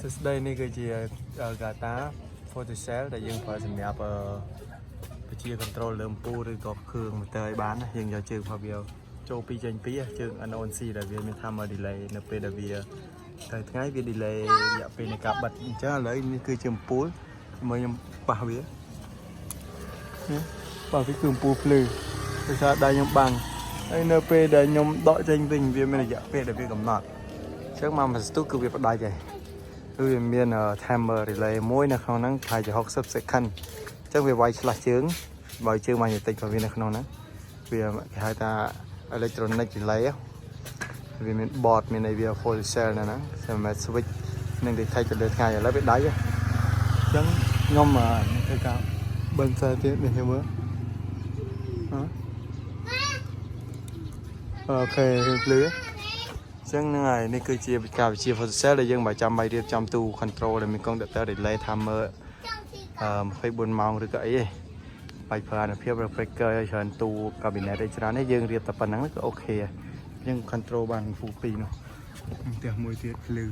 សួស្តីនេះគឺជា Gata photocell ដែលយើងប្រើសម្រាប់បញ្ជា control លើអំពូលឬក៏គ្រឿង motor ឲ្យបានណាយើងយកជើងរបស់វាចូលពីចេញពីជើង NONC ដែលវាមាន timer delay នៅពេលដែលវាទៅថ្ងៃវា delay រយៈពេលនៃការបិទអញ្ចឹងឥឡូវនេះគឺជាអំពូលមើលខ្ញុំប៉ះវានេះប៉ះវាគឺអំពូលភ្លឺដោយសារដៃខ្ញុំបាំងហើយនៅពេលដែលខ្ញុំដកចេញវិញវាមានរយៈពេលដែលវាកំណត់អញ្ចឹងមកមួយស្ទុះគឺវាផ្ដាច់ហើយ គឺវាមាន timer relay មួយនៅក្នុងហ្នឹងប្រហែលជា60 second អញ្ចឹងវាវាយឆ្លាស់ជើងបើជើង magnetic របស់វានៅក្នុងហ្នឹងវាគេហៅថា electronic relay វាមាន board មានអីវា full cell នៅហ្នឹងសម្រាប់ switch នឹង detect ទៅលើថ្ងៃឥឡូវវាដៃអញ្ចឹងខ្ញុំធ្វើការបិទសារទៀតនេះមើលហ៎OK ភ្លឺ អញ្ចឹងហ្នឹងហើយនេះគឺជាការវិជា photocell ដែលយើងមិនចាំបាច់រៀបចំទូ control ដែលមាន contactor relay timer 24ម៉ោងឬក៏អីទេបាច់ប្រើអានុភាព breaker ឲ្យច្រើនទូ cabinet អីច្រើននេះយើងរៀបតែប៉ុណ្្នឹងគឺOK ហើយយើង control បានពូពីរនោះផ្ទះមួយទៀតភ្លឺ